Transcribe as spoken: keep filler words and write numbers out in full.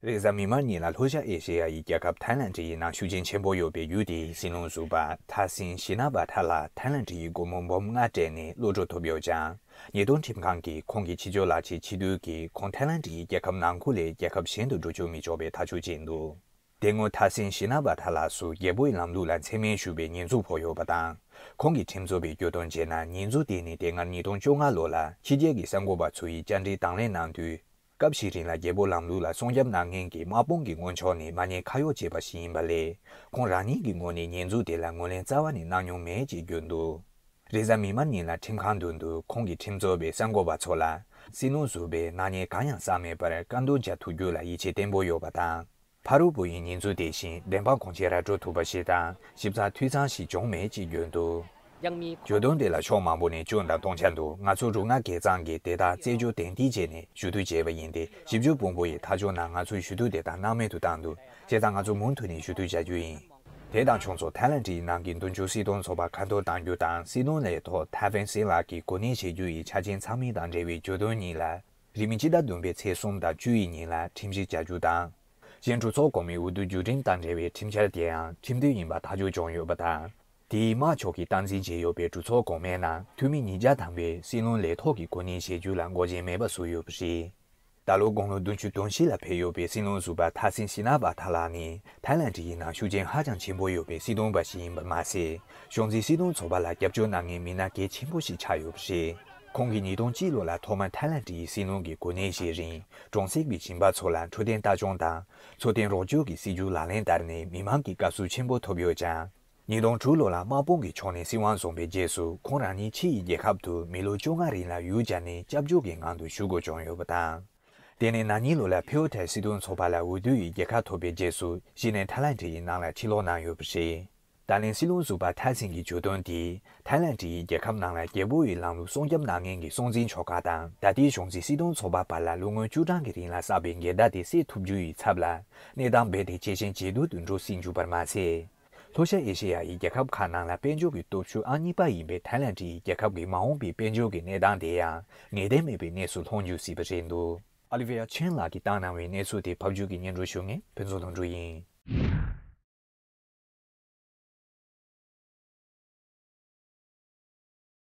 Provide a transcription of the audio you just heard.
རེས་གཟའ་མིག་དམར་ཉིན་ལ་ལྷོ་ཤར་ཨེ་ཤེ་ཡ་ཡི་རྒྱལ་ཁབ་ཐའི་ལན་ཌི་ཡི་ནང་ཤུགས་རྐྱེན་ཆེན་པོ་ཡོད་པའི་ཡུལ་དེའི་སྲིད་བློན་ཟུར་པ་ཐ་སིན་ཤི་ན་བྷ་ཐ་ལ་ཐའི་ལན་ཌི་ཡི་སྒོར་མོ་འབུམ་ལྔ་སྤྲད་ནས་གློད་གྲོལ་ཐོབ་ཡོད་ཀྱང་། ཉེས་རྡུང་ཁྲིམས་ཁང་གིས་ཁོང་གི་ཕྱི་ཕྱོགས་ལག་ཆའི་ཕྱི་བསྡུ་གིས་ཁོང་ཐའི་ལན་ཌི་ཡི་རྒྱལ་ཁབ་ནང་ཁུལ་ལས་རྒྱལ་ཁབ་གཞན་དུ་འགྲོ་བཅུག་མི་ཆོག་པའི་ཐག་གཅོད་བྱས་འདུག་དེ་སྔོན་ཐ་སིན་ཤི་ན་བྷ་ཐ་ལ་སུ་རྒྱལ་པོའི་ལམ་ལུགས་ལ་མཚན་སྨད་ཞུགས་པའི་ཉེས་འཛུགས་ཕོག་ཡོད་པ་དང་། ཁོང་གི་ཁྲིམས་རྩོད་པའི་བརྗོད་དོན་བྱས་ན། ཉེས་འཛུགས་དེ་ནི་དེ་སྔ་ཉིས་སྟོང་བཅོ་ལྔ་ལོ་ལ་ཕྱི་རྒྱལ་གྱི་གསར་འགོད་པ་ཚོ་ཡིས་བཅར་འདྲི་དང་ལེན་གནང་དུས། སྐབས་ཤིག་རིང་ལ་རྒྱལ་པོ་ལམ་ལུགས་ལ་སྲུང་སྐྱོབ་གནང་མཁན་གྱི་དམག་དཔུང་གི་སྔོན་ཕྱོགས་ནས་མ་ཉེས་ཁ་གཡོག་བྱས་པ་ཞིག་ཡིན་པ་ལས། ཁོང་རང་ཉིད་ཀྱི་ངོས་ནས་ཉེས་འཛུགས་དེ་ལ་ངོས་ལེན་རྩ་བ་ནས་གནང་མྱོང་མེད་ཅེས་བརྗོད་འདུག་རེས་གཟའ་མིག་དམར་ཉིན་ལ་ཁྲིམས་ཁང་མདུན་དུ་ཁོང་གིས་ཁྲིམས་རྩོད་པའི་གསར་འགོད་པ་ཚོ་ལ། སྲིད་བློན་ཟུར་པས་ནག་ཉེས་གང་ཡང་བསགས་མེད་པར་བཀའ་འདུན་བྱ་ཐུབ་རྒྱུ་ལ་ཡིད་ཆེས་བརྟན་པོ་ཡོད་པ་དང་། ཕ་རོལ་པོ་ཡི་ཉེས་འཛུགས་དེ་བཞིན་བདེན་དཔང་གང་ཆེ་ར་སྤྲོད་ཐུབ་པ་ཞིག་དང་། ཞིབ་ཚགས་འཐུས་ཚང་ཞིག་བྱུང་མེད་ཅེས་བརྗོད་འདུག་བརྗོད་དོན་དེ་ལ་ཕྱོགས་མང་པོ་ནས་སྐྱོན་དང་སྟོང་ཆ་འདུག་ང་ཚོ་རུ་ང་སྒེར་ཚང་གིས་དེ་དག་རྩད་གཅོད་ཏན་ཏིག་བྱས་ནས་ཞུ་གཏུག་བྱས་པ་ཡིན་ཏེ། ཞིབ་དཔྱོད་དཔོན་པོ་ཡི་ཐག་གཅོད་ནང་ང་ཚོས་ཞུ་གཏུག་དེ་དག་སྣང་མེད་དུ་བཏང་འདུག་བྱས་ཙང་ང་ཚོ་མུ་མཐུད་ནས་ཞུ་གཏུག་བྱ་རྒྱུ་ཡིན། དེ་དང་ཕྱོགས་མཚུངས་ཐའི་ལན་ཌི་ཡི་ནང་གི་མདུན་སྐྱོད་སྲིད་དོན་ཚོགས་པ་ཁ་འཐོར་གཏང་རྒྱུ་དང་། སྲིད་དོན་ལས་ཐོག་ཐ་ཕན་སིན་ལགས་ཀྱིས་གོ་གནས་བཞེས་རྒྱུ་ཡི་ཆ་རྐྱེན་ཚང་མིན་དང་འབྲེལ་བའི་བརྗོད་དོན་གཉིས་ལ། རིང་མིན་སྤྱི་ཟླ་བདུན་པའི་ཚེས་གསུམ་དང་བཅུ་ཡི་ཉིན་ལ་ཁྲིམས་ཞིབ་བྱ་རྒྱུ་དང་། གཞན་གྲོས་ཚོགས་གོང་མའི་འོས་བསྡུ་བརྒྱུད་འཕྲིན་དང་འབྲེལ་བའི་ཁྲིམས་འཆར་དེའང་ཁྲིམས་མཐུན་ཡིན་པ་ཐག་གཅོད་བྱུང་ཡོད་པ་དང་། དེའི་དམག་ཕྱོགས་ཀྱིས་སྟངས་འཛིན་བྱས་ཡོད་པའི་གྲོས་ཚོགས་གོང་མའི་ནང་འཐུས་མི་ཉིས་བརྒྱ་ཐམ་པས་སྲིད་བློན་ལས་ཐོག་གི་གོ་གནས་བཞེས་རྒྱུ་ལ་འགོག་རྐྱེན་མེད་པ་བཟོས་ཡོད་པ་རེད། ད་ལོ་དགུང་ལོ་བདུན་ཅུ་དོན་བཞི་ལ་ཕེབས་ཡོད་པའི་སྲིད་བློན་ཟུར་པ་ཐ་སིན་ཤི་ན་བྷ་ཐ་ལགས་ནི་ཐའི་ལན་ཌི་ཡི་ནང་ཤུགས་རྐྱེན་ཧ་ཅང་ཆེན་པོ་ཡོད་པའི་སྲིད་དོན་པ་ཞིག་ཡིན་པ་མ་ཟད། གཞུང་འཛིན་སྲིད་དོན་ཚོགས་པ་ལ་རྒྱབ་སྐྱོར་གནང་མཁན་མི་སྣ་གལ་ཆེན་པོ་ཞིག་ཆགས་ཡོད་པ་རེད། ཁོང་གིས་ཉིས་སྟོང་གཅིག་ལོ་ལ་ཐོག་མར་ཐའི་ལན་ཌི་ཡི་སྲིད་བློན་གྱི་གོ་གནས་བཞེས་རིང་། གྲོང་གསེབ་ཀྱི་ཞིང་པ་ཚོ་ལ་འཕྲོད་བསྟེན་ལྟ་སྐྱོང་དང་འཚོ་རྟེན་རོགས་སྐྱོར་གྱི་སྲིད་ཇུས་ལག་ལེན་བསྟར་ནས་མི་མང་གི་དགའ་བསུ་ཆེན་པོ་ཐོབ་ཡོད་ཀྱང་། ཉིས་སྟོང་དྲུག་ལོ་ལ་དམག་དཔུང་གིས་ཕྱོགས་ནས་སྲིད་དབང་བཟུང་པའི་རྗེས་སུ། ཁོང་རང་ཉིད་ཕྱི་ཡི་རྒྱལ་ཁབ་ཏུ་མི་ལོ་བཅོ་ལྔ་རིང་ལ་ཡུལ་གྱར་ནས་སྐྱབས་བཅོལ་གྱི་ངང་དུ་བཞུགས་དགོས་བྱུང་ཡོད་པ་དང་། དེ་ནས་ན་ནིང་ལོ་ལ་ཕེའོ་ཐའི་སྲིད་དོན་ཚོགས་པ་ལ་འོས་བསྡུ་ཡི་རྒྱལ་ཁ་ཐོབ་པའི་རྗེས་སུ། གཞི་ནས་ཐའི་ལན་ཌི་ཡི་ནང་ལ་ཕྱིར་ལོག་གནང་ཡོད་པ་རེད། ད་ལན་སྲིད་བློན་ཟུར་པ་ཐའི་སིན་གྱི་བརྗོད་དོན་དེས། ཐའི་ལན་ཌི་ཡི་རྒྱལ་ཁབ་ནང་ལ་རྒྱལ་པོ་ཡི་ལམ་ལུགས་སྲུང་སྐྱོབ་གནང་མཁན་གྱི་སྲུང་འཛིན་ཕྱོགས་ཁག་དང་། ད་ལྟའི་གཞུང་འཛིན་སྲིད་དོན་ཚོགས་པ་བར་ལ་ལོ་ངོ་བཅུ་གྲངས་ཀྱི་རིང་ལ་བསགས་པའི་འགལ་ཟླ་དེ་སེལ་ཐུབ་རྒྱུ་ཡི་ཚབ་ལ། གནས་སྟངས་རྦད་དེ་ཇེ་ཞན་ཇེ་སྡུག་ཏུ་འགྲོ་སྲིད་འཇུག་པར་མ་ཟད། ལྷོ་ཤར་ཨེ་ཤེ་ཡ་ཡི་རྒྱལ་ཁབ་ཁག་ནང་ལ་དཔལ་འབྱོར་གྱི་སྟོབས་ཤུགས་ཨང་གཉིས་པ་ཡིན་པའི་ཐའི་ལན་ཌི་ཡི་རྒྱལ་ཁབ་ཀྱི་མ་འོངས་པའི་དཔལ་འབྱོར་གྱི་གནས་སྟངས་དེ་ཡང་ངེས་གཏན་མེད་པའི་གནས་སུ་ལྷུང་འཇུག་སྲིད་པ་རེད་འདུག་ཨ་ལི་ཝེ་ཡ་ཆེན་ལགས་ཀྱིས་བཏང་གནང་བའི་གནས་ཚུལ་དེ་ཕབ་སྒྱུར་གྱིས་སྙན་སྒྲོན་ཞུ་མཁན་ཕུན་ཚོགས་ལྷུན་གྲུབ་ཡིན།